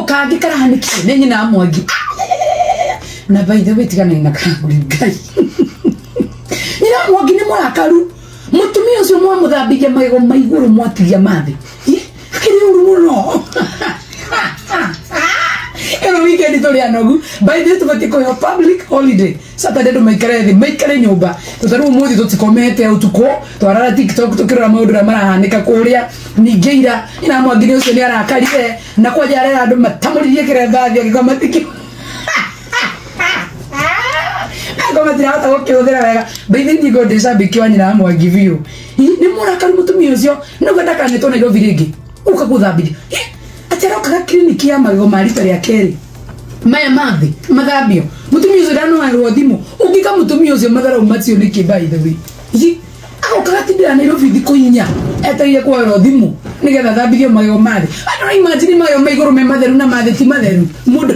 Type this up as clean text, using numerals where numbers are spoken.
Kangĩ karahanĩkire nĩ nyina wa Mwangi. Na by the way, tigana na Karangũri Ngai. Nyina wa Mwangi nĩ mũrakaru. Mũtumia ũcio mwamũthambirie magego ma igũrũ, mwatigia mathĩ. Akĩrĩ ũru mũno. Ĩno weekend tũrĩ anogu. By the way, tũbatiĩ kũheo public holiday Saturday, andũ maikare thĩ, maikare nyũmba, tondũ rĩu ũmũthĩ tũtikomete ũtukũ, twarara TikTok tũkĩrora maũndũ ũrĩa marahanĩka kũrĩa. Ningĩ ira nyina Mwangi nĩ ũcio nĩ arakarire na kwanja arera andũ matamũririe kĩrembathi, angĩkorwo matikĩ angĩkorwo matirahota gũkĩhũthĩra wega. By the way, niĩ ngorwo ndĩ cambĩki wa nyina wa Mwangi biũ. Nĩ mũrakaru mũtumia ũcio, nĩguo ndakanetwo Nairobi rĩngĩ ũka gũthambithia. Atĩ arokaga kiriniki ya magego ma rita rĩa kerĩ, maya mathĩ mathambio. Mũtumia ũcio ndanoerwo thimũ. Ũngĩka mũtumia ũcio matharau macio nĩkĩ? By the way, agokaga tindĩra Nairobi thikũ 4 etereire kuoerwo thimũ nĩgetha athambithio magego mathĩ. Andũ no imagine magego ma igũrũ me matheru na mathĩ ti matheru. Mũndũ